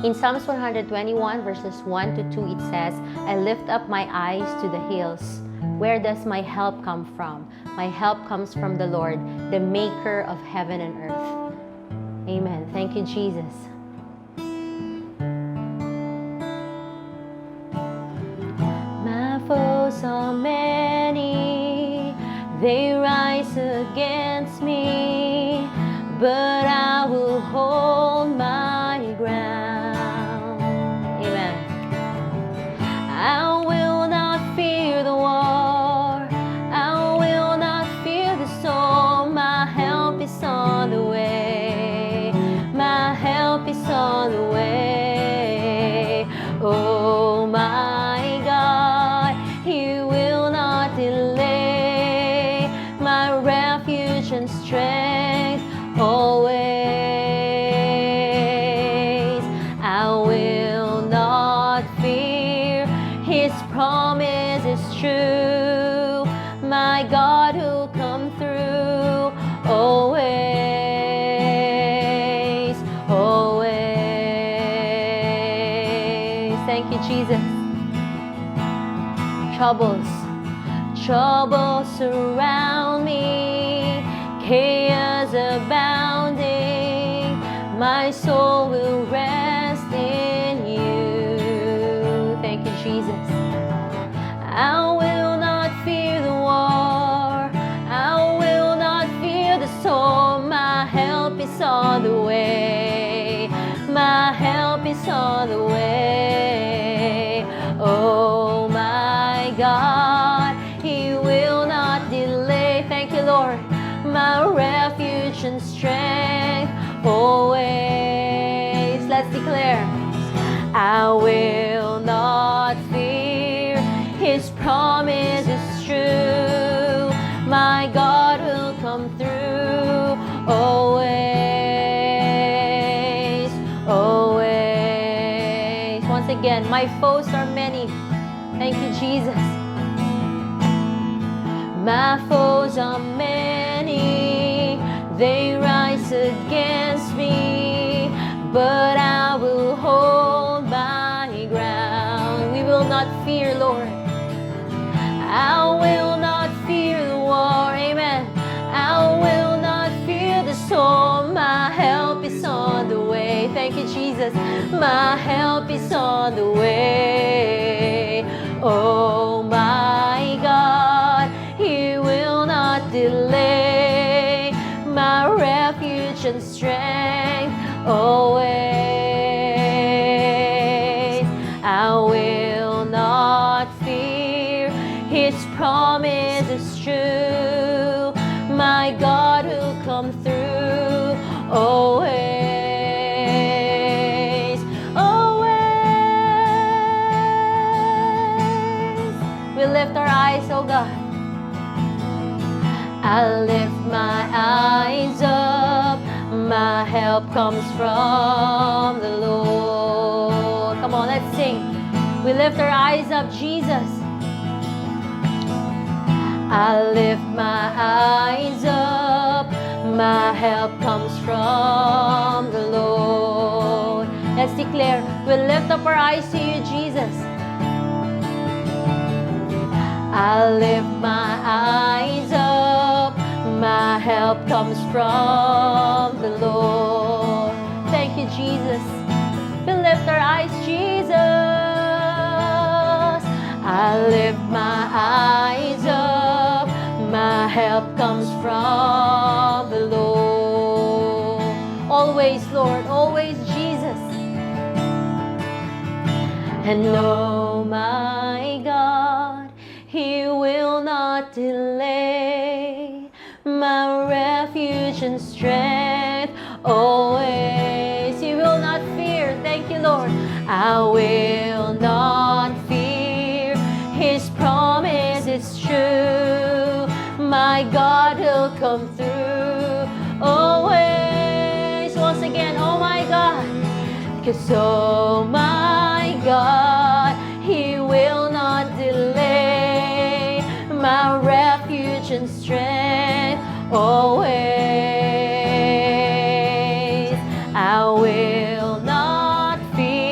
In Psalms 121 verses 1 to 2, it says, "I lift up my eyes to the hills. Where does my help come from? My help comes from the Lord, the maker of heaven and earth." Amen. Thank you, Jesus. My foes are many, they rise against me, but I will hold my ground. Amen. I will not fear the war. I will not fear the storm. My help is on the way. My help is on the way. Oh my God, He will not delay. My refuge and strength always. I will not fear. His promise is true. My God will come through always, always. Thank you, Jesus. Troubles, troubles surround me, chaos abounding. My soul will rest in you. Thank you, Jesus. I will not fear the war. I will not fear the storm. My help is on the way. My help is on the way. Oh my God, He will not delay. Thank you, Lord. My refuge and strength always. Let's declare. I will not fear. His promise is true. My God will come through always, always. Once again, my foes are many. Thank you, Jesus. My foes are many, they rise against me, but I will hold my ground. We will not fear, Lord. I will not fear the war, amen. I will not fear the storm. My help is on the way. Thank you, Jesus. My help is on the way. Oh my God, He will not delay. My refuge and strength always. I will not fear. His promise is true. My God will come through always, always. We lift our eyes, oh God. I lift my eyes up. My help comes from the Lord. Come on, let's sing. We lift our eyes up, Jesus. I lift my eyes up. My help comes from the Lord. Let's declare, we lift up our eyes to you, Jesus. I lift my eyes up. My help comes from the Lord. Thank you, Jesus. We lift our eyes, Jesus. I lift my eyes up. My help comes from the Lord. Always, Lord, always, Jesus. And oh my God, He will not delay. My refuge and strength always. You will not fear. Thank you, Lord. I will not fear. His promise is true. My God will come through always. Once again, oh my God. 'Cause oh my God, He will not delay. My refuge and strength always. I will not fear.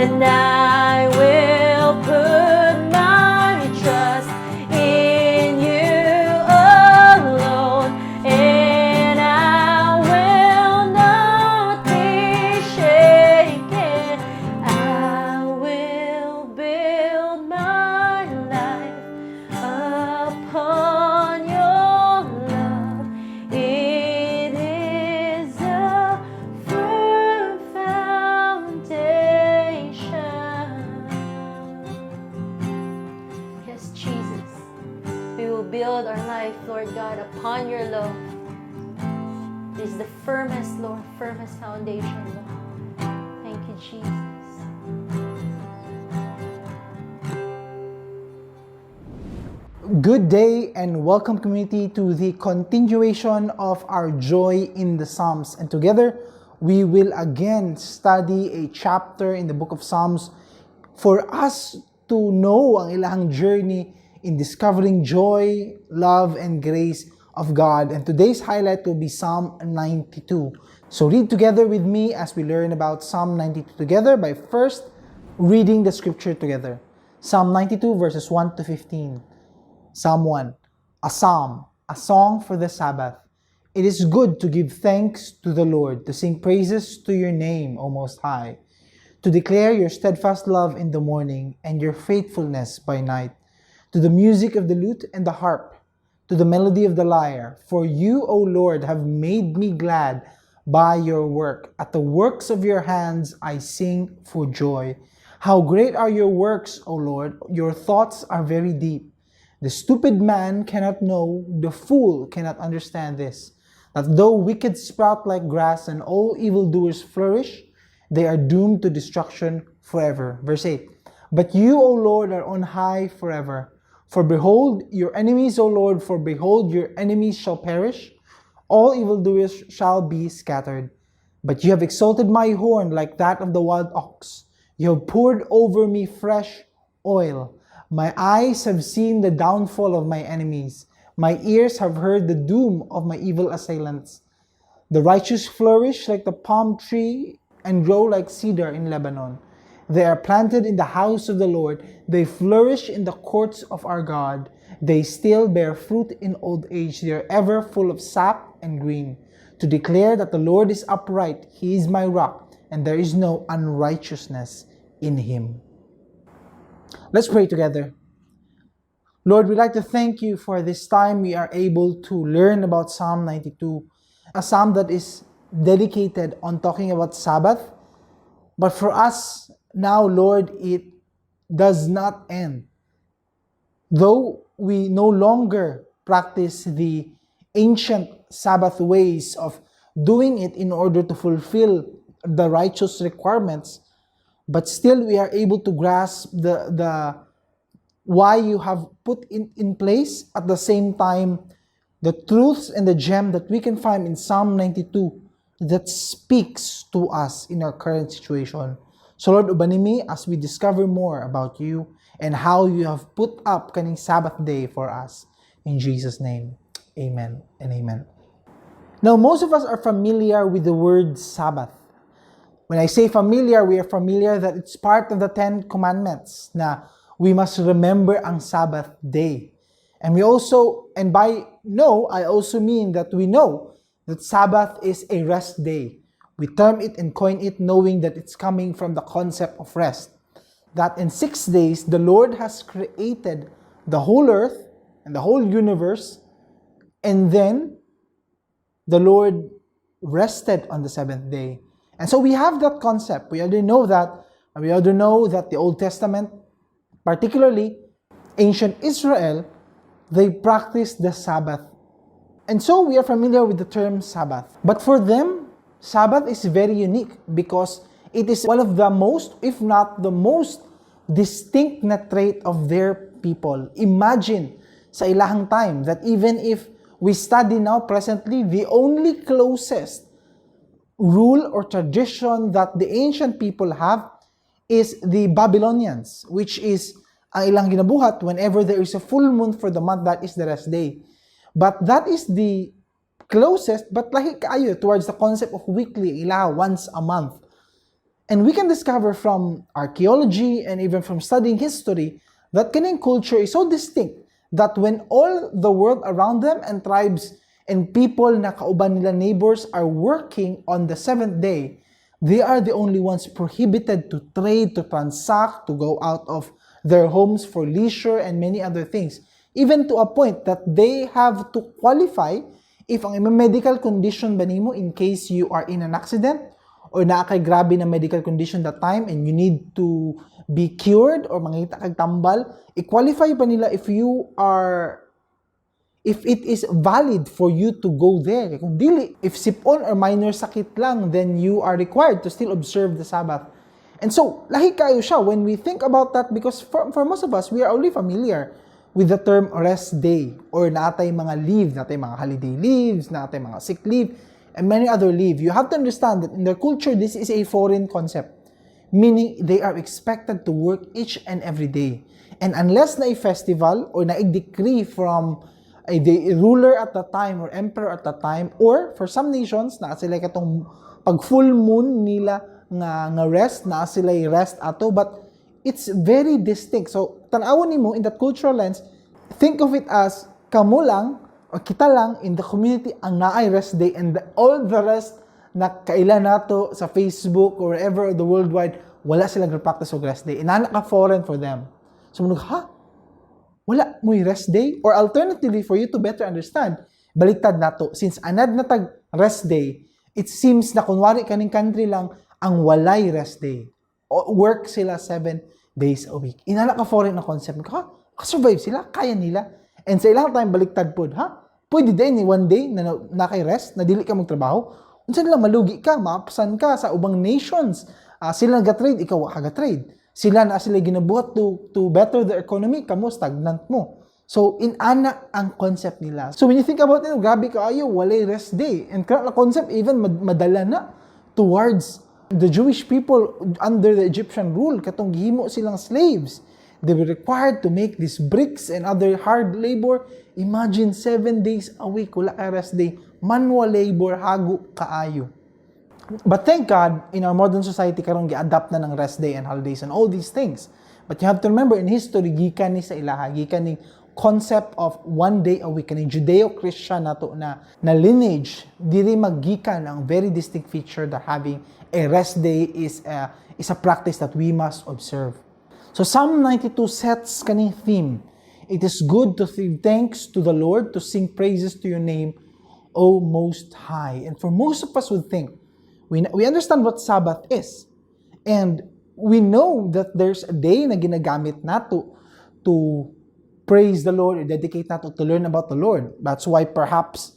And I will put my trust in you alone, and I will not be shaken. I will build my life upon your love. It is a firm foundation. Yes, Jesus. We will build our life, Lord God, upon your love. It is the firmest, Lord, firmest foundation, Lord. Thank you, Jesus. Good day and welcome, community, to the continuation of our Joy in the Psalms. And together we will again study a chapter in the book of Psalms for us to know ang ilang journey in discovering joy, love, and grace of God. And today's highlight will be Psalm 92. So read together with me as we learn about Psalm 92 together by first reading the scripture together. Psalm 92 verses 1 to 15. Psalm 1, a psalm, a song for the Sabbath. It is good to give thanks to the Lord, to sing praises to your name, O Most High, to declare your steadfast love in the morning and your faithfulness by night, to the music of the lute and the harp, to the melody of the lyre. For you, O Lord, have made me glad by your work. At the works of your hands I sing for joy. How great are your works, O Lord! Your thoughts are very deep. The stupid man cannot know, the fool cannot understand this, that though wicked sprout like grass and all evildoers flourish, they are doomed to destruction forever. Verse 8. But you, O Lord, are on high forever. For behold, your enemies, O Lord, for behold, your enemies shall perish. All evildoers shall be scattered. But you have exalted my horn like that of the wild ox. You have poured over me fresh oil. My eyes have seen the downfall of my enemies. My ears have heard the doom of my evil assailants. The righteous flourish like the palm tree and grow like cedar in Lebanon. They are planted in the house of the Lord. They flourish in the courts of our God. They still bear fruit in old age. They are ever full of sap and green. To declare that the Lord is upright, He is my rock, and there is no unrighteousness in Him. Let's pray together. Lord, we'd like to thank you for this time we are able to learn about Psalm 92, a psalm that is dedicated on talking about Sabbath. But for us now, Lord, it does not end. Though we no longer practice the ancient Sabbath ways of doing it in order to fulfill the righteous requirements, but still we are able to grasp the why you have put in place, at the same time the truths and the gem that we can find in Psalm 92 that speaks to us in our current situation. So Lord, ubani mi as we discover more about you and how you have put up kaning Sabbath day for us. In Jesus' name, amen and amen. Now, most of us are familiar with the word Sabbath. When I say familiar, we are familiar that it's part of the Ten Commandments na we must remember ang Sabbath day. And we also, and by know, I also mean that we know that Sabbath is a rest day. We term it and coin it knowing that it's coming from the concept of rest. That in 6 days, the Lord has created the whole earth and the whole universe, and then the Lord rested on the seventh day. And so we have that concept. We already know that. And we already know that the Old Testament, particularly ancient Israel, they practiced the Sabbath. And so we are familiar with the term Sabbath. But for them, Sabbath is very unique because it is one of the most, if not the most, distinct na trait of their people. Imagine sa ilahang time that even if we study now presently, the only closest rule or tradition that the ancient people have is the Babylonians, which is ang ilang ginabuhat whenever there is a full moon for the month, that is the rest day. But that is the closest, but lahi kaayo towards the concept of weekly, ila once a month. And we can discover from archaeology and even from studying history that kaning culture is so distinct that when all the world around them and tribes and people na kauban nila, neighbors, are working on the seventh day, they are the only ones prohibited to trade, to transact, to go out of their homes for leisure and many other things. Even to a point that they have to qualify if ang imong medical condition ba nimo, in case you are in an accident or naa kay grabe na medical condition that time and you need to be cured or mangita kag tambal, i-qualify pa nila if it is valid for you to go there. Kay kung dili, if sipon or minor sakit lang, then you are required to still observe the Sabbath. And so, lahi kaayo siya when we think about that because for most of us, we are only familiar with the term rest day or naa tay mga leave, naa tay mga holiday leaves, naa tay mga sick leave, and many other leave. You have to understand that in their culture, this is a foreign concept. Meaning, they are expected to work each and every day. And unless naay festival or naay decree from the ruler at the time or emperor at the time, or for some nations naa sila katong pag full moon nila nga rest, naa sila rest ato, but it's very distinct. So tan-awon nimo in that cultural lens, think of it as kamo lang or kita lang in the community ang naay rest day and all the rest na kaila nato sa Facebook or wherever, the worldwide, wala sila practice og rest day. Inana ka foreign for them. So mo, "Ha, wala mo'y rest day?" Or alternatively, for you to better understand, baliktad nato. Since anad na tag rest day, it seems na kunwari kaning country lang ang walay rest day. O, work sila 7 days a week. Inana ka foreign na concept. Ha? Ka-survive sila, kaya nila. And sa ilang time, baliktad pod, ha? Pwede din ni one day na kay rest, na dili ka magtrabaho. Unsa nila, malugi ka, maapsan ka sa ubang nations. Ah, sila nag-trade, ikaw wa ka ga-trade. Sila na sila ginabuhat to better their economy, kamo stagnant mo. So, inana ang concept nila. So, when you think about it, grabe kaayo, walay rest day. And kana na concept, even madala na towards the Jewish people under the Egyptian rule, katong gihimo silang slaves. They were required to make these bricks and other hard labor. Imagine 7 days a week, wala ka rest day. Manual labor, hago kaayo. But thank God, in our modern society karon gi-adapt na ng rest day and holidays and all these things. But you have to remember, in history, gikan ni sa ilaha, gikan ni concept of one day a week, kaning Judeo-Christian nato na lineage, diri maggikan ang very distinct feature that having a rest day is a practice that we must observe. So Psalm 92 sets kaning theme. It is good to give thanks to the Lord, to sing praises to your name, O Most High. And for most of us would think, we understand what Sabbath is. And we know that there's a day na ginagamit nato to praise the Lord or dedicate nato to learn about the Lord. That's why perhaps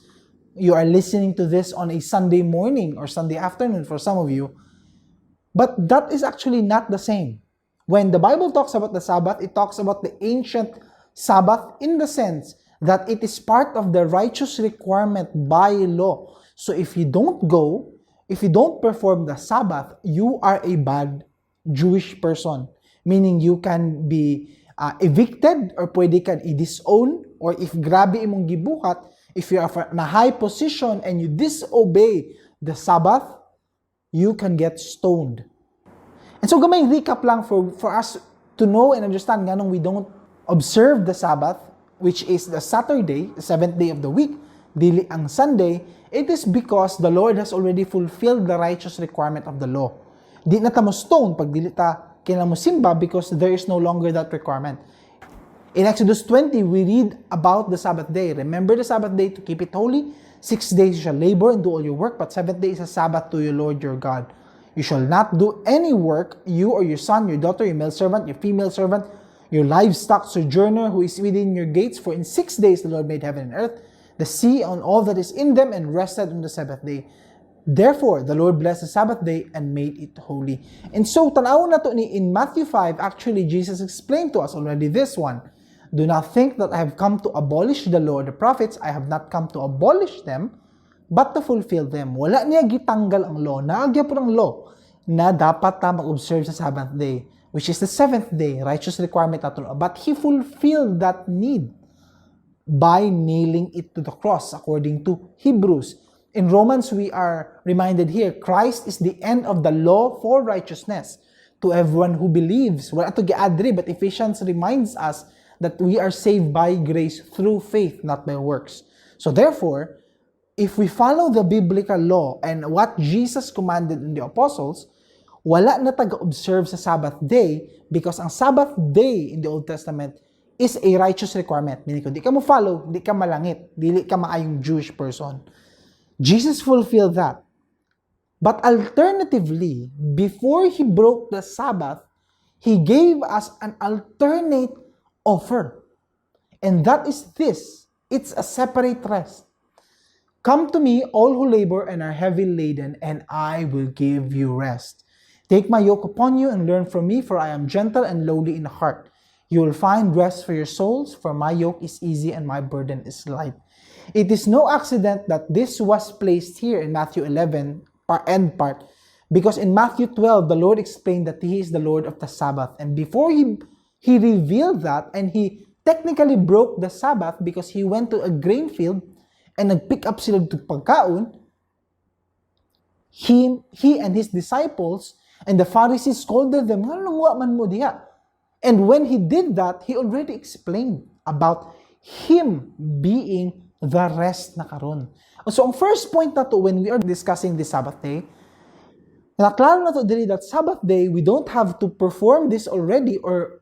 you are listening to this on a Sunday morning or Sunday afternoon for some of you. But that is actually not the same. When the Bible talks about the Sabbath, it talks about the ancient Sabbath in the sense that it is part of the righteous requirement by law. So if you don't go, if you don't perform the Sabbath, you are a bad Jewish person. Meaning you can be evicted or pwede ka i-disown, or if grabe imong gibuhat, if you are in a high position and you disobey the Sabbath, you can get stoned. And so gamay recap lang for us to know and understand nganong we don't observe the Sabbath, which is the Saturday, the seventh day of the week, dili ang Sunday. It is because the Lord has already fulfilled the righteous requirement of the law. Di na ta mo stone pag dili ta kinahanglan mo simba because there is no longer that requirement. In Exodus 20, we read about the Sabbath day. "Remember the Sabbath day to keep it holy. 6 days you shall labor and do all your work, but seventh day is a Sabbath to your Lord your God. You shall not do any work, you or your son, your daughter, your male servant, your female servant, your livestock, sojourner who is within your gates. For in 6 days the Lord made heaven and earth, the sea and all that is in them, and rested on the seventh day. Therefore, the Lord blessed the Sabbath day and made it holy." And so, tanaw na to ni in Matthew 5, actually, Jesus explained to us already this one. "Do not think that I have come to abolish the law or the prophets. I have not come to abolish them, but to fulfill them." Wala niya gitanggal ang law. Naa gyapon ang law na dapat ta mag-observe sa Sabbath day, which is the seventh day, righteous requirement nato. But He fulfilled that need by nailing it to the cross according to Hebrews. In Romans, we are reminded here, Christ is the end of the law for righteousness to everyone who believes. Wala to gi-add diri, but Ephesians reminds us that we are saved by grace through faith, not by works. So therefore, if we follow the biblical law and what Jesus commanded in the apostles, wala na ta ga-observe sa Sabbath day because ang Sabbath day in the Old Testament is a righteous requirement. Meaning, kung di ka mo follow, di ka malangit, dili ka maayong Jewish person. Jesus fulfilled that. But alternatively, before He broke the Sabbath, He gave us an alternate offer. And that is this. It's a separate rest. "Come to me, all who labor and are heavy laden, and I will give you rest. Take my yoke upon you and learn from me, for I am gentle and lowly in heart. You will find rest for your souls, for my yoke is easy and my burden is light." It is no accident that this was placed here in Matthew 11, end part, because in Matthew 12, the Lord explained that He is the Lord of the Sabbath. And before He revealed that, and He technically broke the Sabbath because He went to a grain field and nag-pick up sila og pagkaon, He and His disciples and the Pharisees scolded them, "Nga nanguha man mo diha?" And when He did that, He already explained about Him being the rest na karon. So, ang first point nato when we are discussing the Sabbath day, naklaro nato diri that Sabbath day, we don't have to perform this already or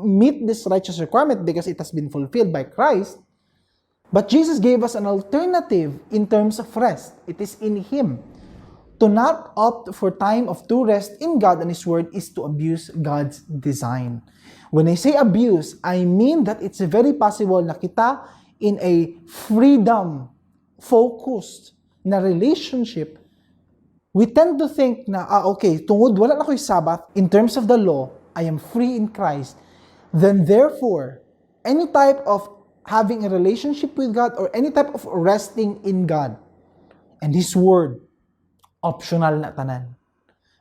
meet this righteous requirement because it has been fulfilled by Christ. But Jesus gave us an alternative in terms of rest. It is in Him. To not opt for time of true rest in God and His Word is to abuse God's design. When I say abuse, I mean that it's very possible na kita in a freedom-focused na relationship, we tend to think na, "Ah, okay, tungod wala na ko'y Sabbath, in terms of the law, I am free in Christ. Then therefore, any type of having a relationship with God or any type of resting in God and His Word, optional na tanan."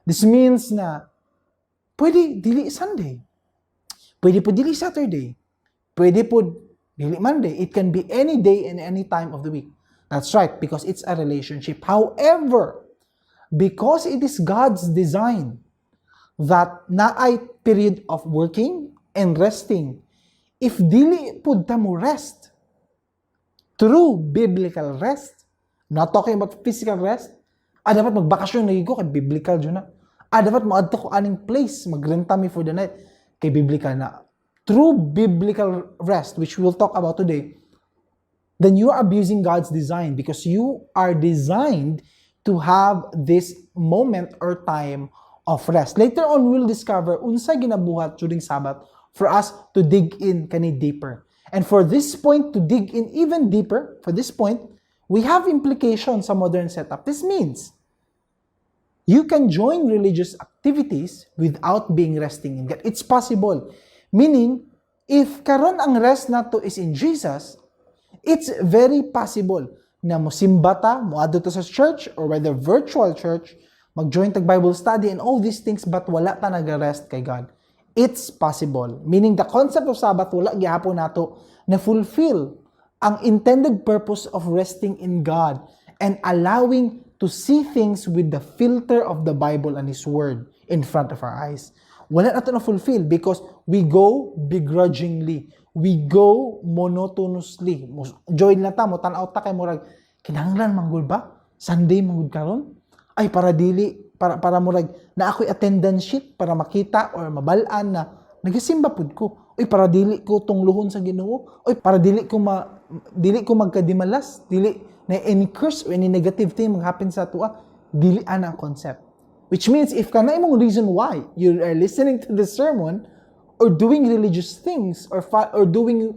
This means na pwede dili Sunday. Pwede pod dili Saturday. Pwede pod dili Monday. It can be any day and any time of the week. That's right, because it's a relationship. However, because it is God's design that naay period of working and resting, if dili pud ta mo rest, true biblical rest, not talking about physical rest, "Ah, dapat magbakasyon na ko kay biblical jud na. Ah, dapat moadto ko aning place, magrenta mi for the night kay biblical na." True biblical rest, which we'll talk about today, then you are abusing God's design because you are designed to have this moment or time of rest. Later on, we'll discover unsa ginabuhat during Sabbath for us to dig in kani deeper. And for this point to dig in even deeper, for this point, we have implications sa modern setup. This means you can join religious activities without being resting in God. It's possible. Meaning, if karon ang rest nato is in Jesus, it's very possible na mosimba ta, moadto ta sa church or whether virtual church, mag-join tag Bible study and all these things, but wala ta nag-rest kay God. It's possible. Meaning the concept of Sabbath, wala gihapon nato na fulfill ang intended purpose of resting in God and allowing to see things with the filter of the Bible and His Word in front of our eyes. Wala nato na fulfill because we go begrudgingly. We go monotonously. Join na ta, mo tan-aw ta kay murag kinahanglan manggol ba? Sunday manggod karon? Ay, para dili para murag na ako'y attendance sheet para makita or mabal-an na nagasimba pud ko. Uy, para dili ko tungluhon sa Ginoo. Uy, para dili ko magkadimalas, dili na any curse or any negative thing mag-happen sa atoa. Dili ana ang concept. Which means if kana imong reason why you are listening to this sermon or doing religious things or doing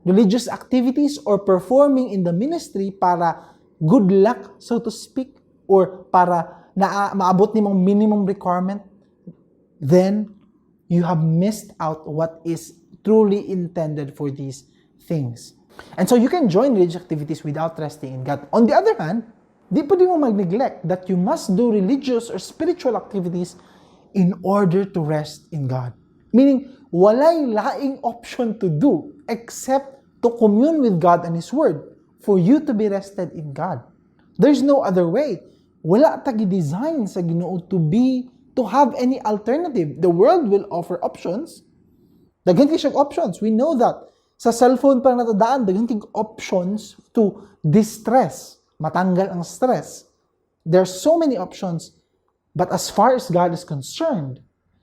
religious activities or performing in the ministry para good luck, so to speak, or para na maabot nimong minimum requirement, then you have missed out what is truly intended for these things. And so you can join religious activities without resting in God. On the other hand, di pwede mo mag-neglect that you must do religious or spiritual activities in order to rest in God. Meaning, walay laing option to do except to commune with God and His Word for you to be rested in God. There's no other way. Wala ta design sa Ginoo to have any alternative. The world will offer options. Daghan kay siyang options. We know that. Sa cellphone pa natadaan, daghan kay options to de-stress. Matanggal ang stress. There are so many options. But as far as God is concerned,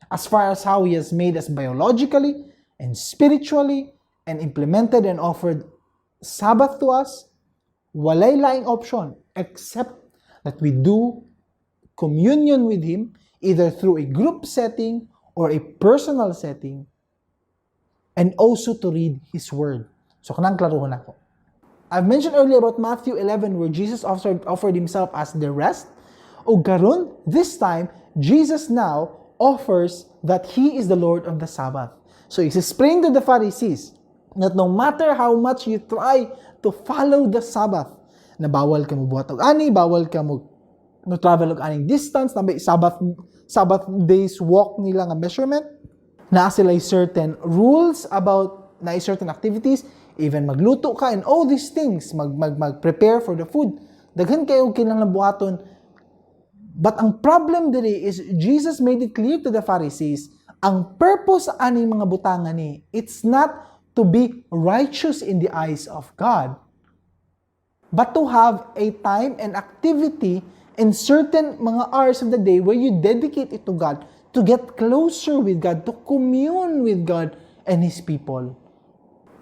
as far as how He has made us biologically and spiritually and implemented and offered Sabbath to us, walay laing option except that we do communion with Him either through a group setting or a personal setting and also to read His Word. So, kanang klaruhon nako. I've mentioned earlier about Matthew 11, where Jesus offered Himself as the rest. O karon, this time, Jesus now offers that He is the Lord of the Sabbath. So He's explained to the Pharisees that no matter how much you try to follow the Sabbath, na bawal ka mo buhat og ani, bawal ka mo travel og aning distance, na may Sabbath days walk nila nga measurement, na sila certain rules about na certain activities, even magluto ka and all these things, mag prepare for the food. Daghan kayo kinahanglan buhaton. But ang problem diri is Jesus made it clear to the Pharisees, ang purpose aning mga butangan ni, it's not to be righteous in the eyes of God, but to have a time and activity in certain mga hours of the day where you dedicate it to God, to get closer with God, to commune with God and His people.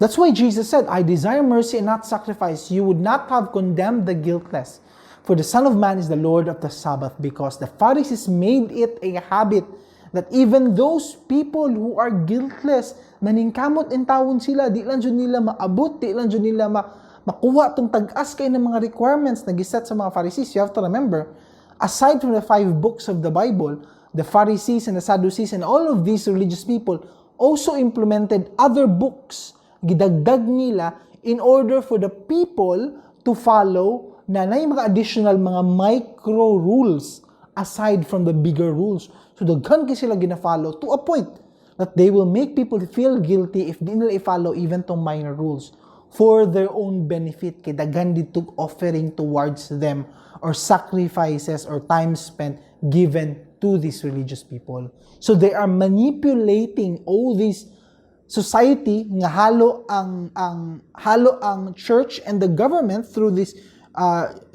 That's why Jesus said, "I desire mercy and not sacrifice. You would not have condemned the guiltless. For the Son of Man is the Lord of the Sabbath," because the Pharisees made it a habit that even those people who are guiltless, naningkamot intawon sila, di lang jud nila maabot, di lang jud nila makuha tong tag-as kay ng mga requirements na giset sa mga Pharisees. You have to remember, aside from the five books of the Bible, the Pharisees and the Sadducees and all of these religious people also implemented other books, gidagdag nila in order for the people to follow na nay mga additional mga micro rules aside from the bigger rules. So daghan kay sila gina-follow to a point that they will make people feel guilty if di nila i-follow even tong minor rules for their own benefit, kay daghan dito offering towards them or sacrifices or time spent given to these religious people. So they are manipulating all these society nga halo ang church and the government through this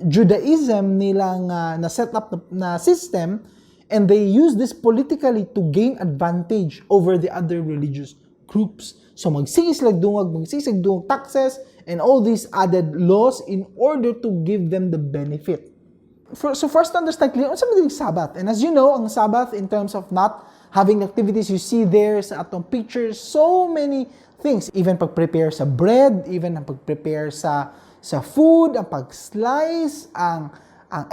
Judaism nilang na set up na system, and they use this politically to gain advantage over the other religious groups. So magsige sila dungag, magsige sila dungag taxes and all these added laws in order to give them the benefit. So first, to understand clearly, unsa man yung Sabbath? And as you know, ang Sabbath in terms of not having activities, you see there sa atong pictures, so many things. Even pag-prepare sa bread, even ang pag-prepare sa food, ang pag-slice, ang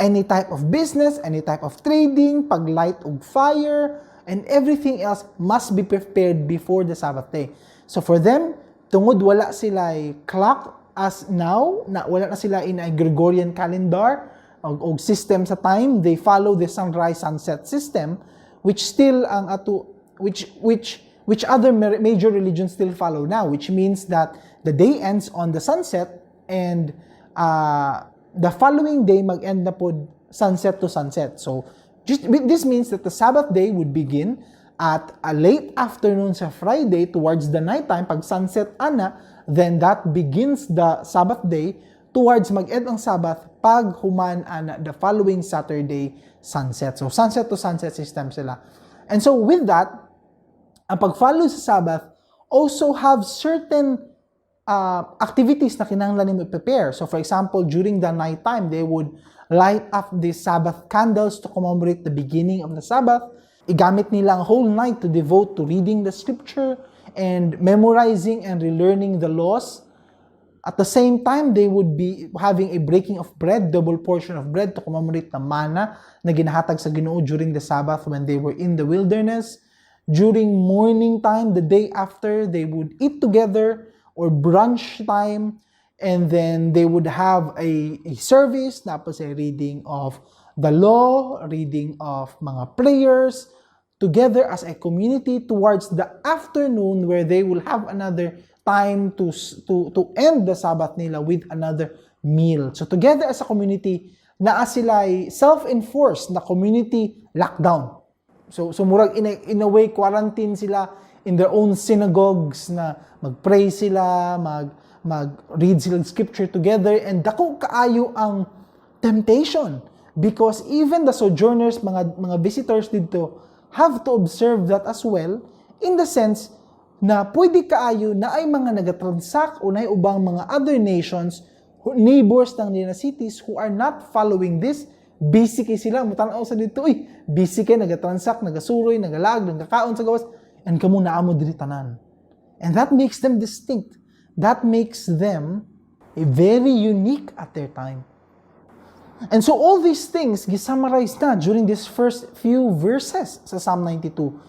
any type of business, any type of trading, pag-light og fire, and everything else must be prepared before the Sabbath day. So for them, tungod wala sila clock as now, na wala na sila in a Gregorian calendar og system sa time, they follow the sunrise sunset system, which still ang ato which other major religions still follow now, which means that the day ends on the sunset and the following day mag-end na pod sunset to sunset. So this means that the Sabbath day would begin at a late afternoon sa Friday towards the nighttime. Pag sunset ana, then that begins the Sabbath day towards mag-end ang Sabbath pag human ana the following Saturday sunset. So sunset to sunset system sila. And so with that, ang pag-follow sa Sabbath also have certain activities na kinahanglan nimo i-prepare. So for example, during the night time, they would light up the Sabbath candles to commemorate the beginning of the Sabbath. Igamit nila ang whole night to devote to reading the scripture and memorizing and relearning the laws. At the same time, they would be having a breaking of bread, double portion of bread to commemorate the manna na ginahatag sa Ginoo during the Sabbath when they were in the wilderness. During morning time, the day after, they would eat together or brunch time, and then they would have a service, tapos a reading of the law, reading of mga prayers, together as a community towards the afternoon, where they will have another time to end the Sabbath nila with another meal. So together as a community, naa sila self-enforced na community lockdown. So murag in a way quarantine sila in their own synagogues na mag-pray sila, mag-read sila scripture together, and dako kaayo ang temptation because even the sojourners, mga visitors didto, have to observe that as well, in the sense na pwede kaayo na ay mga nagatransact o naay ubang mga other nations, neighbors ng nila cities who are not following this. Busy kay sila, mutanaw sa didto, "Uy, busy kay nagatransact, nagasuroy, nagalaag, nagakaon sa gawas, and kamo naa mo diri tanan." And that makes them distinct. That makes them a very unique at their time. And so all these things gisummarize na during these first few verses sa Psalm 92.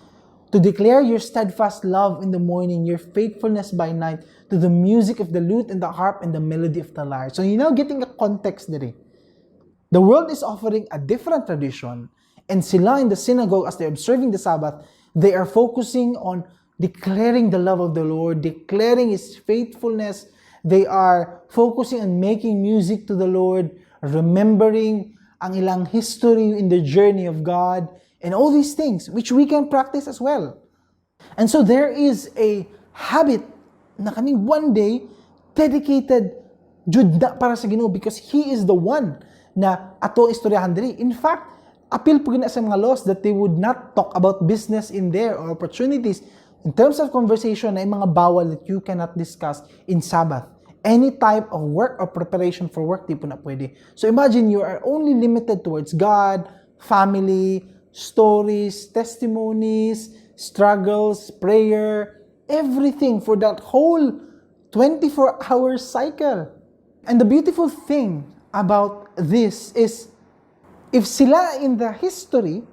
To declare your steadfast love in the morning, your faithfulness by night, to the music of the lute and the harp and the melody of the lyre. So you're now getting a context diri. The world is offering a different tradition, and sila in the synagogue, as they're observing the Sabbath, they are focusing on declaring the love of the Lord, declaring His faithfulness. They are focusing on making music to the Lord, remembering ang ilang history in the journey of God, and all these things, which we can practice as well. And so there is a habit na kaning one day dedicated jud na para sa Ginoo because He is the one na ato ang istoryahan diri. In fact, apil po na sa mga laws that they would not talk about business in there or opportunities. In terms of conversation, na mga bawal that you cannot discuss in Sabbath. Any type of work or preparation for work, di po na pwede. So imagine you are only limited towards God, family, stories, testimonies, struggles, prayer, everything for that whole 24-hour cycle. And the beautiful thing about this is if sila in the history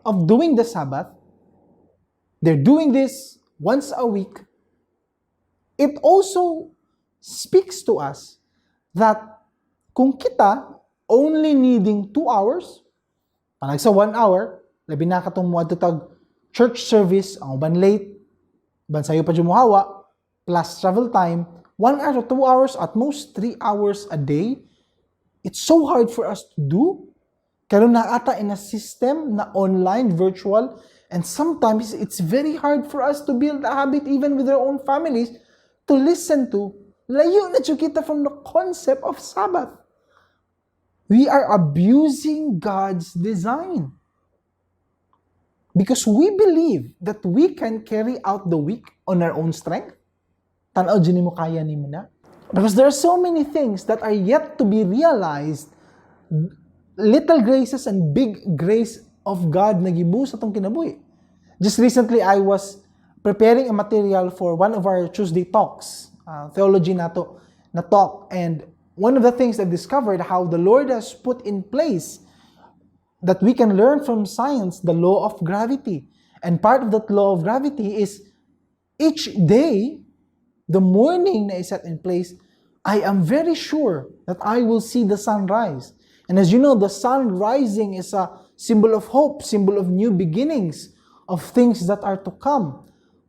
of doing the Sabbath, they're doing this once a week, it also speaks to us that kung kita only needing 2 hours, panag sa 1 hour, labi na katong moadto tag church service, ang uban late, uban sayo pa jud mohawa, plus travel time, 1 hour to 2 hours, at most 3 hours a day, it's so hard for us to do. Karon naa ta in a system na online, virtual, and sometimes it's very hard for us to build a habit even with our own families to listen to. Layo na jud kita from the concept of Sabbath. We are abusing God's design. Because we believe that we can carry out the week on our own strength. Tanaw jud nimo, kaya nimo na. Because there are so many things that are yet to be realized, little graces and big grace of God na gibuhat sa atong kinabuhi. Just recently, I was preparing a material for one of our Tuesday talks, theology nato na talk. And one of the things I discovered, how the Lord has put in place that we can learn from science the law of gravity. And part of that law of gravity is each day, the morning na is set in place, I am very sure that I will see the sunrise. And as you know, the sun rising is a symbol of hope, symbol of new beginnings, of things that are to come.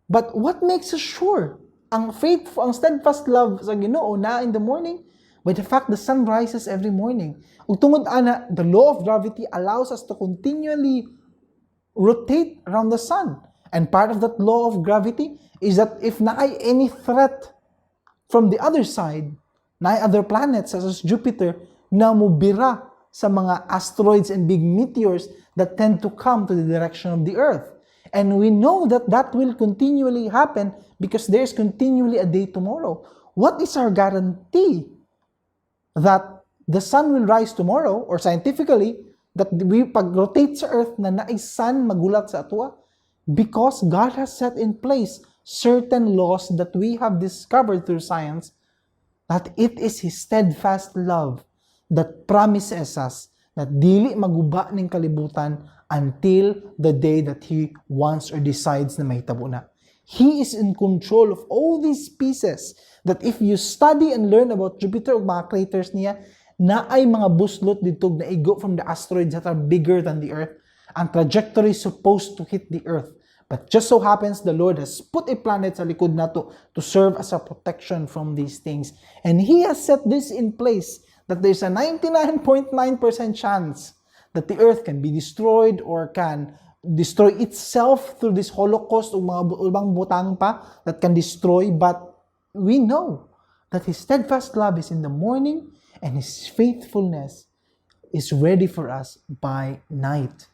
But what makes us sure? Ang faith, ang steadfast love sa Ginoo na in the morning, by the fact the sun rises every morning. Ug tungod ana, the law of gravity allows us to continually rotate around the sun. And part of that law of gravity is that if naay any threat from the other side, naay other planets such as Jupiter na mubira sa mga asteroids and big meteors that tend to come to the direction of the Earth. And we know that that will continually happen because there's continually a day tomorrow. What is our guarantee that the sun will rise tomorrow, or scientifically that we pag-rotate sa Earth na naay sun magulat sa atoa? Because God has set in place certain laws that we have discovered through science, that it is His steadfast love that promises us that dili maguba ning kalibutan until the day that He wants or decides na mahitabo na. He is in control of all these pieces that if you study and learn about Jupiter ug mga craters niya, naay mga buslot didto naigo from the asteroids that are bigger than the Earth. Ang trajectory is supposed to hit the Earth. But just so happens, the Lord has put a planet sa likod nato to serve as a protection from these things. And He has set this in place that there's a 99.9% chance that the earth can be destroyed or can destroy itself through this Holocaust o mga ubang butang pa that can destroy, but we know that His steadfast love is in the morning and His faithfulness is ready for us by night.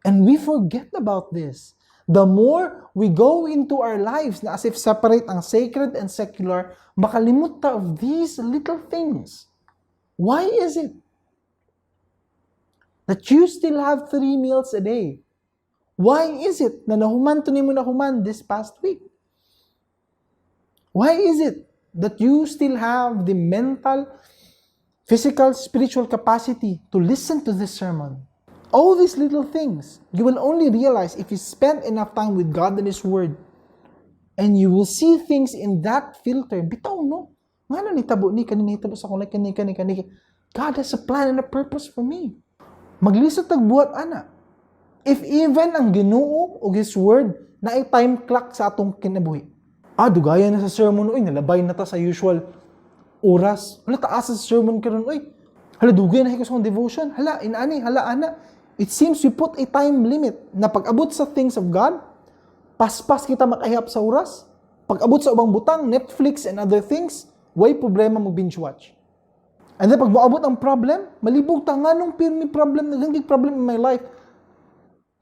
And we forget about this. The more we go into our lives na as if separate ang sacred and secular, makalimot ta of these little things. Why is it that you still have three meals a day? Why is it na nahuman to nimo nahuman this past week? Why is it that you still have the mental, physical, spiritual capacity to listen to this sermon? All these little things, you will only realize if you spend enough time with God and His Word. And you will see things in that filter. Bitaw, no? Ngano nitabo ni, kani nitabo sa akong life, kani, kani, kani. God has a plan and a purpose for me. Maglisod tag buhat ana. If even ang Ginoo o His Word naay time clock sa atong kinabuhi. Ah, dugayan na sa sermon, uy, nalabay na ta sa usual oras. Hala, taas sa sermon karon, uy. Hala, dugay na ko sa akong devotion. Hala, inani, hala, ana. It seems we put a time limit na pag-abot sa things of God, paspas kita makahiyap sa oras. Pag-abot sa ubang butang, Netflix and other things, way problema mo binge watch. And then pag moabot ang problem, malibog ta nganong pirmi problem, naging problem in my life.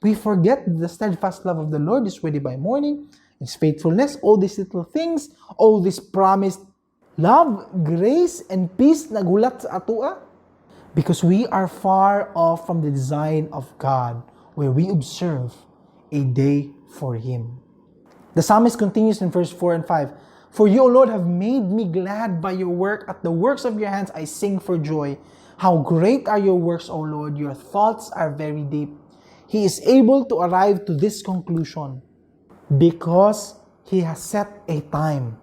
We forget the steadfast love of the Lord is ready by morning, His faithfulness, all these little things, all this promised love, grace, and peace nagulat sa atoa. Because we are far off from the design of God, where we observe a day for Him. The psalmist continues in verse 4 and 5. "For you, O Lord, have made me glad by your work. At the works of your hands I sing for joy. How great are your works, O Lord! Your thoughts are very deep." He is able to arrive to this conclusion because he has set a time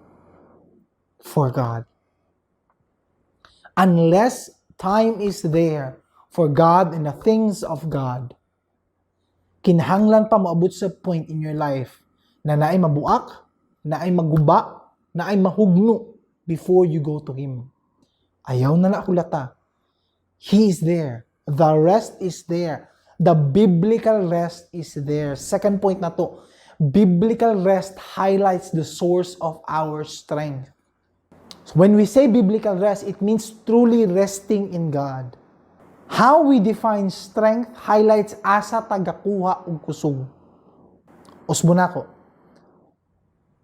for God. Unless time is there for God and the things of God, kinahanglan pa moabot sa point in your life na naay mabuak, naay maguba, naay mahugno before you go to Him. Ayaw na na hulata. He is there. The rest is there. The biblical rest is there. Second point nato, biblical rest highlights the source of our strength. So when we say biblical rest, it means truly resting in God. How we define strength highlights asa ta gakuha og kusog. Usbon nako.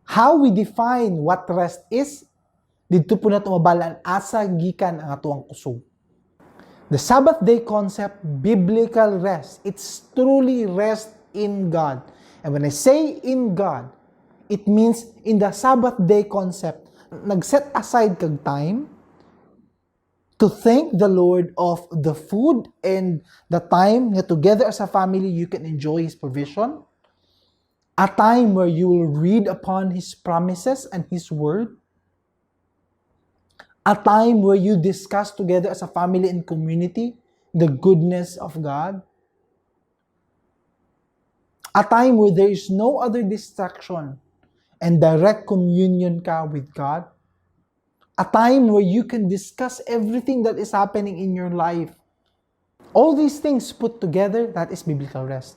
How we define what rest is, didto pud nato mabalaan asa gikan ang atoang kusog. The Sabbath day concept, biblical rest, it's truly rest in God. And when I say in God, it means in the Sabbath day concept, nag-set aside kag time to thank the Lord of the food and the time nga together as a family you can enjoy His provision. A time where you will read upon His promises and His word. A time where you discuss together as a family and community the goodness of God. A time where there is no other distraction and direct communion ka with God. A time where you can discuss everything that is happening in your life. All these things put together, that is biblical rest.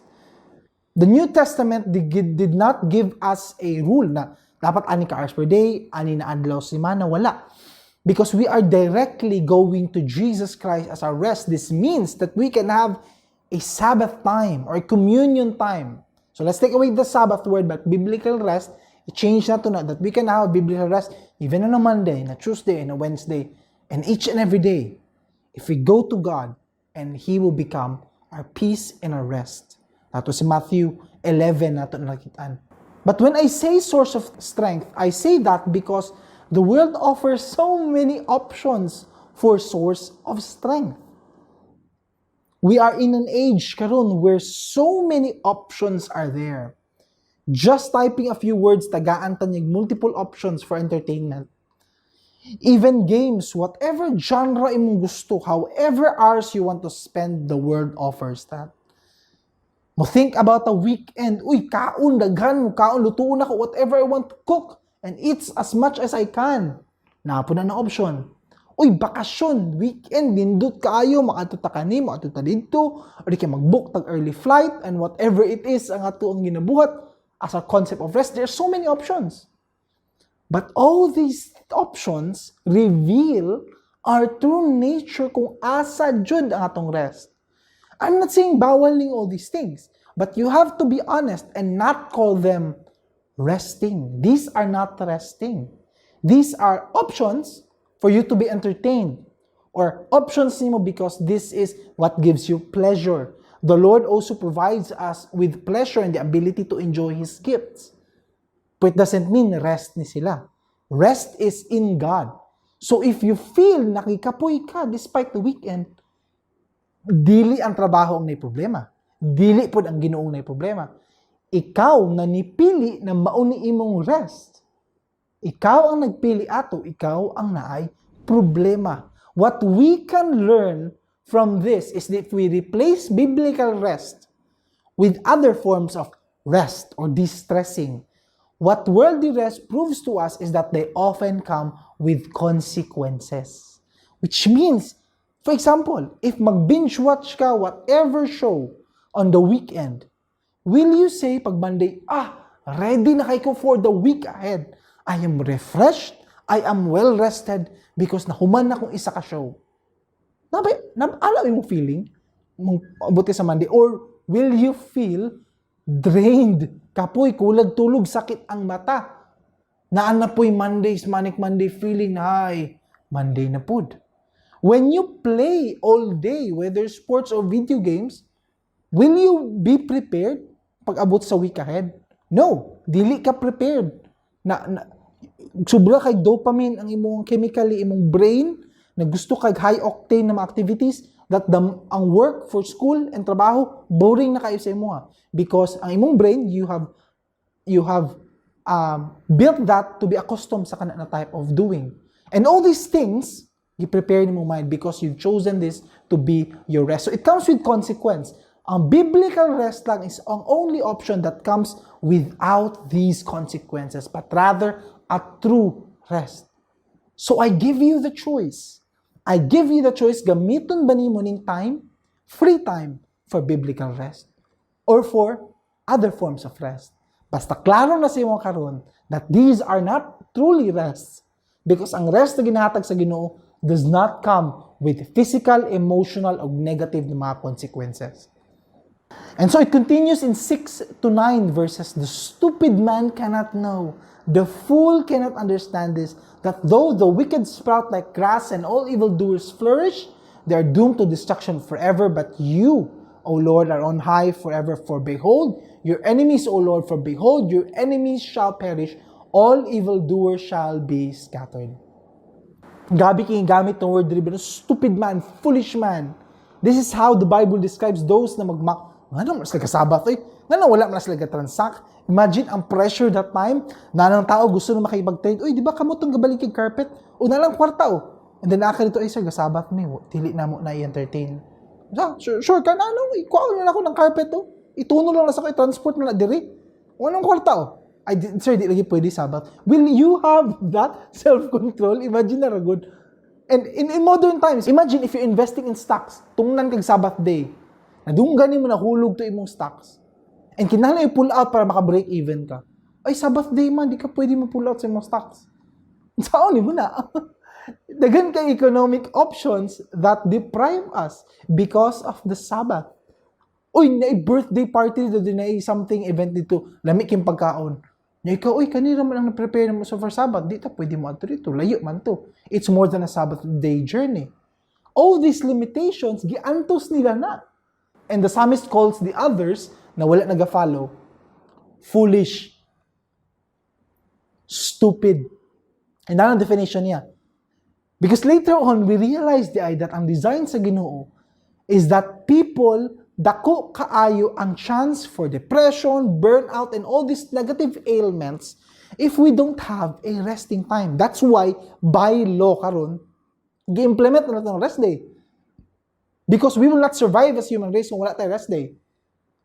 The New Testament did not give us a rule na dapat ani ka hours per day, ani na adlaw semana, wala. Because we are directly going to Jesus Christ as our rest. This means that we can have a Sabbath time or a communion time. So let's take away the Sabbath word, but biblical rest, i-change nato na that we can have biblical rest even on a Monday, and a Tuesday, and a Wednesday, and each and every day. If we go to God, and He will become our peace and our rest. Nato si Matthew 11 nato nakitaan. But when I say source of strength, I say that because the world offers so many options for source of strength. We are in an age karon where so many options are there. Just typing a few words, tagaan ta niya multiple options for entertainment. Even games, whatever genre imong gusto, however hours you want to spend, the world offers that. Mo think about a weekend, uy, kaon, daghan, kaon, lutuon ako, whatever I want to cook, and eat as much as I can. Naa pud na na option. Uy, bakasyon, weekend, nindot kaayo, makadto ta kani, makadto ta didto, or di kay mag-book tag early flight, and whatever it is ang ato ang ginabuhat as a concept of rest. There are so many options. But all these options reveal our true nature kung asa jud ang atong rest. I'm not saying bawal ning all these things, but you have to be honest and not call them resting. These are not resting. These are options for you to be entertained or options nimo because this is what gives you pleasure. The Lord also provides us with pleasure and the ability to enjoy His gifts. But it doesn't mean rest ni sila. Rest is in God. So if you feel nakikapoy ka despite the weekend, dili ang trabaho ang nay problema. Dili pod ang Ginoong nay problema. Ikaw na nipili na mao ni imong rest. Ikaw ang nagpili ato, ikaw ang naay problema. What we can learn from this is that if we replace biblical rest with other forms of rest or de-stressing, what worldly rest proves to us is that they often come with consequences. Which means, for example, if mag-binge watch ka whatever show on the weekend, will you say pag Monday, "Ah, ready na kaayo ko for the week ahead. I am refreshed, I am well rested because nahuman na kong isa ka show"? Nabay, na, alam mo feeling mong abuti sa Monday, or will you feel drained? Kapoy, kulag tulog, sakit ang mata. Naa na po'y Mondays, Manic Monday feeling na, ay, Monday na pud. When you play all day, whether sports or video games, will you be prepared pag abot sa week ahead? No, dili ka prepared. Na sobra kay dopamine ang imong chemically imong brain na gusto kag high octane na mga activities that ang work for school and trabaho boring na kayo sa imo because ang imong brain, you have built that to be accustomed sa kana na type of doing. And all these things you prepare nimo mind because you've chosen this to be your rest. So it comes with consequence. Ang biblical rest lang is ang only option that comes without these consequences, but rather a true rest. So I give you the choice. I give you the choice, gamiton ba nimo ning time, free time, for biblical rest or for other forms of rest. Basta klaro na sa imo karon that these are not truly rests because ang rest na ginahatag sa Ginoo does not come with physical, emotional, o negative na mga consequences. And so it continues in 6 to 9 verses. "The stupid man cannot know, the fool cannot understand this, that though the wicked sprout like grass and all evildoers flourish, they are doomed to destruction forever. But you, O Lord, are on high forever. For behold, your enemies, O Lord, for behold, your enemies shall perish. All evildoers shall be scattered." Grabe kay gamit ng word diri, stupid man, foolish man. This is how the Bible describes those na magmak nga man sila Sabbath eh. Nga wala man sila transact. Imagine ang pressure that time na ng tao gusto na makipag-trade. "Uy, di ba kamo tong gabalig kay carpet? O na lang kwarta oh." And then naa dito, "Ay sir, Sabbath mi, dili na mo na i-entertain." Sa, sure ka na ano, ikuha na ako ng carpet oh. Ituno lang na sa ko, i-transport na na diri. Anong kwarta oh? "Ay, di, sir, di lagi pwede, Sabbath." Will you have that self-control? Imagine na ragod. And in modern times, imagine if you're investing in stocks, tungnan kag Sabbath day. Nadunggan mo na hulog to imong stocks. And kinahanglan i-pull out para maka-break even ka. "Ay, Sabbath day man, di ka pwede mo-pull out sa imong stocks." Saan mo na? Daghan kay economic options that deprive us because of the Sabbath. Uy, na birthday party dito, na something event dito, lami king pagkaon. Nya ikaw, "Uy, kanira man ang na-prepare mo sa for Sabbath, di ta pwede mo adto dito, layo man to. It's more than a Sabbath day journey." All these limitations, giantos nila na. And the psalmist calls the others na wala nag-follow, foolish, stupid. And ang definition niya. Because later on, we realize the that ang design sa Ginoo is that people dako kaayo ang chance for depression, burnout, and all these negative ailments if we don't have a resting time. That's why by law karon gi-implement na natin ang rest day. Because we will not survive as human race kung wala tayo rest day.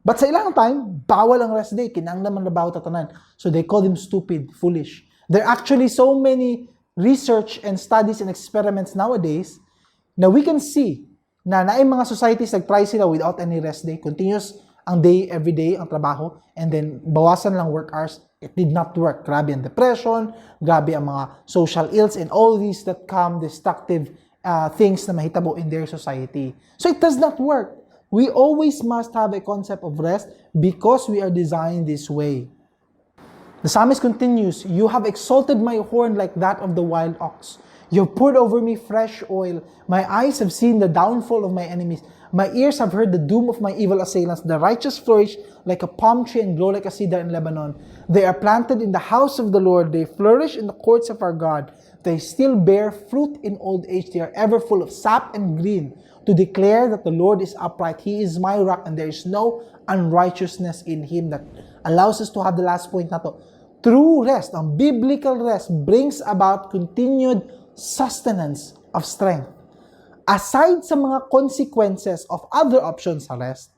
But sa ilang time, bawal ang rest day. Kinahanglan man trabaho ta tanan. So they call them stupid, foolish. There are actually so many research and studies and experiments nowadays na we can see na naay mga societies, nag-try sila without any rest day, continuous ang day, every day ang trabaho, and then bawasan lang work hours. It did not work. Grabe ang depression, grabe ang mga social ills, and all these that come, destructive things na mahitabo in their society. So it does not work. We always must have a concept of rest because we are designed this way. The psalmist continues, "You have exalted my horn like that of the wild ox. You have poured over me fresh oil. My eyes have seen the downfall of my enemies. My ears have heard the doom of my evil assailants. The righteous flourish like a palm tree and grow like a cedar in Lebanon. They are planted in the house of the Lord. They flourish in the courts of our God. They still bear fruit in old age. They are ever full of sap and green, to declare that the Lord is upright. He is my rock, and there is no unrighteousness in him." That allows us to have the last point nato. True rest, ang biblical rest, brings about continued sustenance of strength. Aside sa mga consequences of other options sa rest,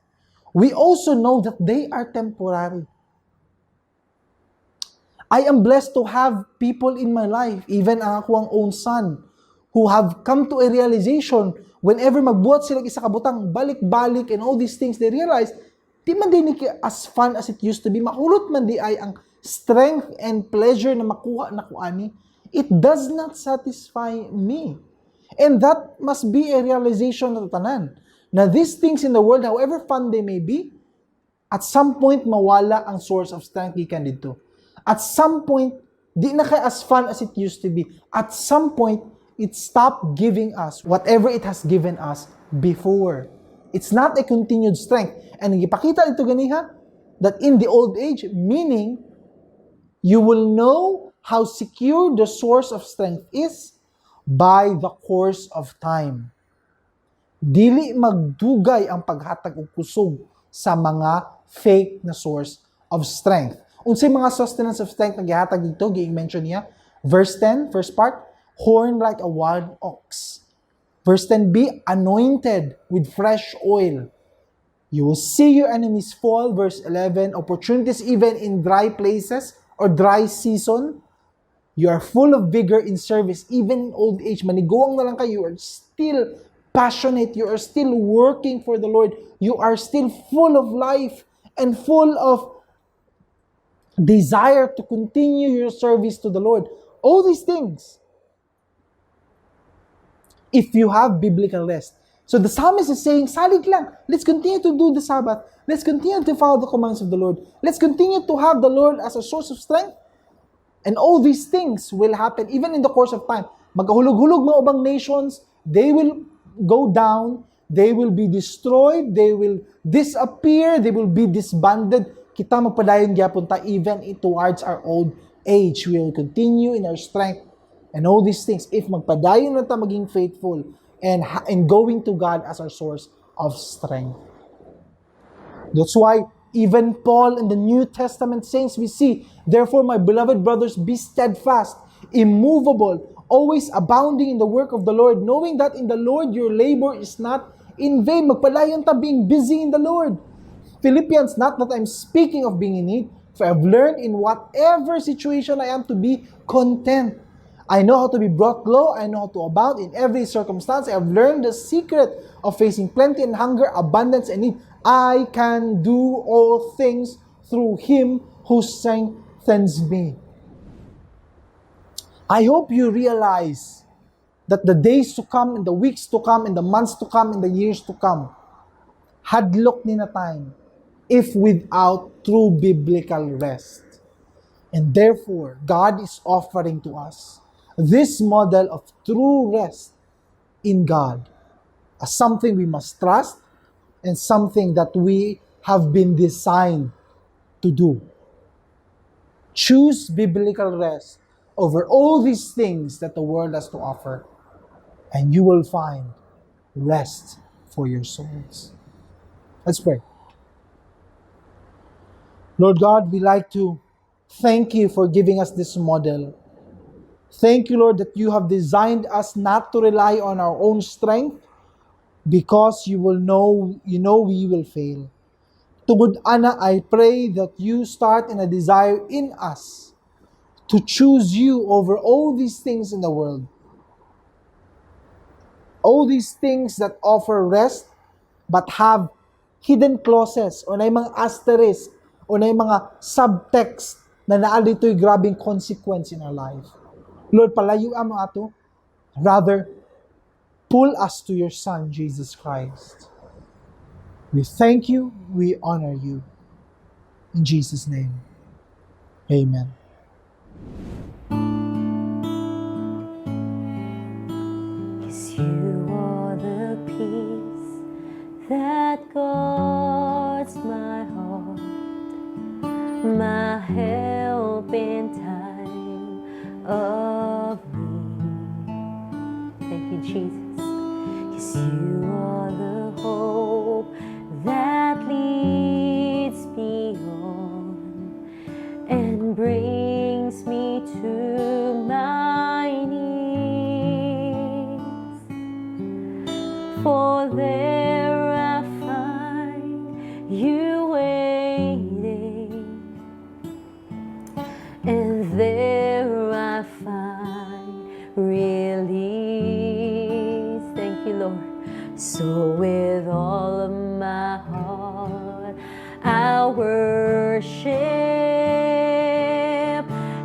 we also know that they are temporary. I am blessed to have people in my life, even ang akong own son, who have come to a realization whenever magbuhat sila isa ka butang, balik-balik and all these things, they realize, di man diay ni as fun as it used to be. Mahulot man diay ang strength and pleasure na makuha nako ani. It does not satisfy me. And that must be a realization ng tanan, na these things in the world, however fun they may be, at some point mawala ang source of strength gikan didto. At some point, di na kay as fun as it used to be. At some point, it stopped giving us whatever it has given us before. It's not a continued strength. And gipakita didto ganiha that in the old age, meaning you will know how secure the source of strength is by the course of time. Dili magdugay ang paghatag og kusog sa mga fake na source of strength. Unsay mga sustenance of strength na gihatag didto, gi-mention niya? Verse 10, first part, horn like a wild ox. Verse 10b, anointed with fresh oil. You will see your enemies fall. Verse 11, opportunities even in dry places or dry season. You are full of vigor in service, even in old age. Maniguang na lang kayo. You are still passionate. You are still working for the Lord. You are still full of life and full of desire to continue your service to the Lord. All these things, if you have biblical rest. So the psalmist is saying, salig lang. Let's continue to do the Sabbath. Let's continue to follow the commands of the Lord. Let's continue to have the Lord as a source of strength. And all these things will happen even in the course of time. Magahulog-hulog mga ubang nations, they will go down, they will be destroyed, they will disappear, they will be disbanded. Kita, magpadayon gyapon ta even towards our old age. We will continue in our strength and all these things if magpadayon na ta maging faithful and going to God as our source of strength. That's why even Paul in the New Testament saints we see, "Therefore, my beloved brothers, be steadfast, immovable, always abounding in the work of the Lord, knowing that in the Lord your labor is not in vain." Magpadayon ta being busy in the Lord. Philippians, "Not that I'm speaking of being in need, for I've learned in whatever situation I am to be content. I know how to be brought low, I know how to abound. In every circumstance, I have learned the secret of facing plenty and hunger, abundance and need. I can do all things through Him who strengthens me." I hope you realize that the days to come, and the weeks to come, and the months to come, and the years to come, hadlok ni na time if without true biblical rest. And therefore, God is offering to us this model of true rest in God as something we must trust and something that we have been designed to do. Choose biblical rest over all these things that the world has to offer, and you will find rest for your souls. Let's pray. Lord God, we like to thank you for giving us this model. Thank you, Lord, that you have designed us not to rely on our own strength because you know we will fail. Tungod ana, I pray that you start in a desire in us To choose you over all these things in the world. All these things that offer rest but have hidden clauses o naay mga asterisk o naay mga subtext na naa dito'y grabing consequence in our life. Lord, palayo mo ato. Rather, pull us to your Son, Jesus Christ. We thank you, we honor you. In Jesus' name, amen. 'Cause you are the peace that guards my heart, my help in time of need. Thank you, Jesus. 'Cause you are the hope that leads me on and brings me to my knees. For there I find you waiting, and there I find release. Thank you, Lord. So with all of my heart, I worship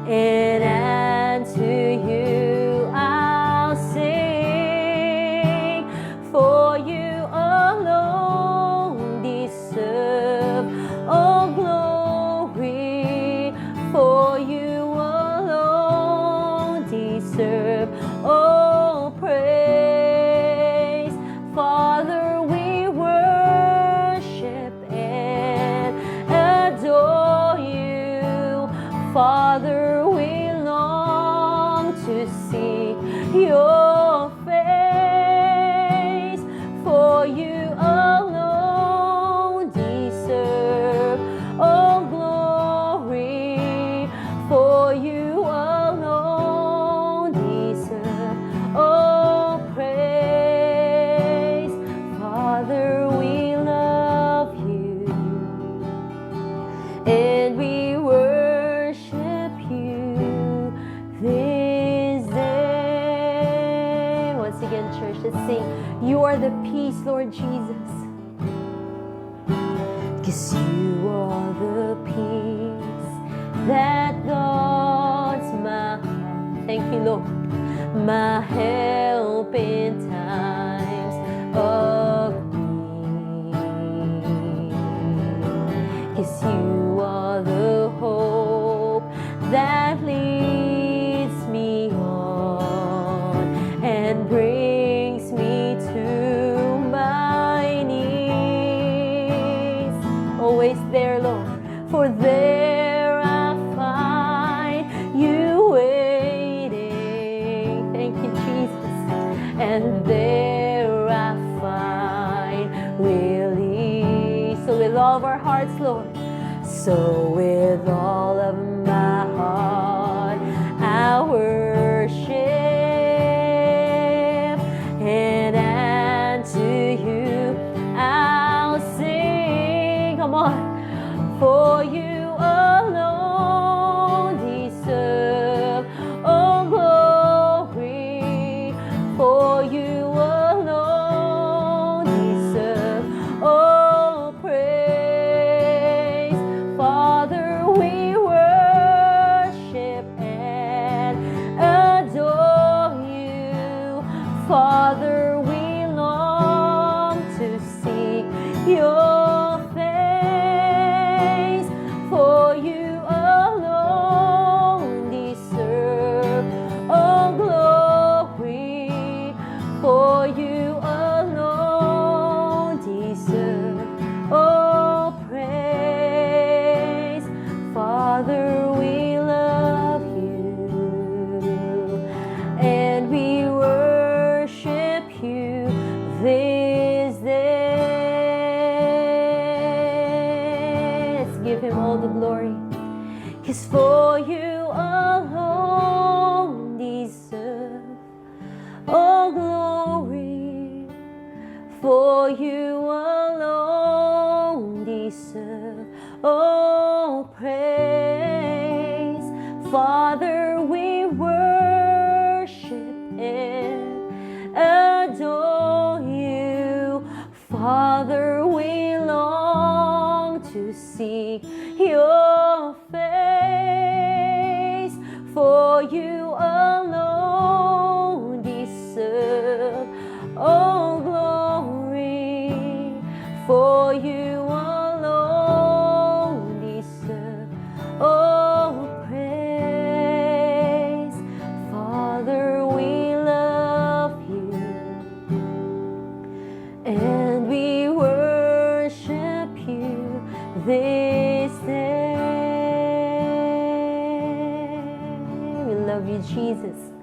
and unto you I'll sing, for you alone deserve all glory, for you alone deserve all praise. Father, we worship and adore you. Father, we long to see your face, for you alone deserve all glory, for you alone deserve all praise. Father, we love you and we worship you this day. Once again, church, let's sing. You are the peace, Lord Jesus. 'Cause you are the peace that guards my heart. Thank you, Lord. My help in times of need. 'Cause you are the hope that leads me on and brings me to my knees. Always there, Lord, for there I find you waiting. Thank you, Jesus. And there I find release. So with all of our hearts, Lord, so with all of my heart, I worship and unto you I'll sing. Come on. For you alone deserve all glory. For you alone deserve all praise. Father, we worship and adore you. Father, we long to seek your face, for you alone deserve all glory, for you alone deserve all praise. Father, we love you and we worship you this day. Let's give him all the glory. 'Cause for you alone deserve all glory. For you alone deserve all praise. Father, your face, for you alone deserve all glory, for you alone deserve all praise. Father, we love you and we worship you this day. We love you, Jesus.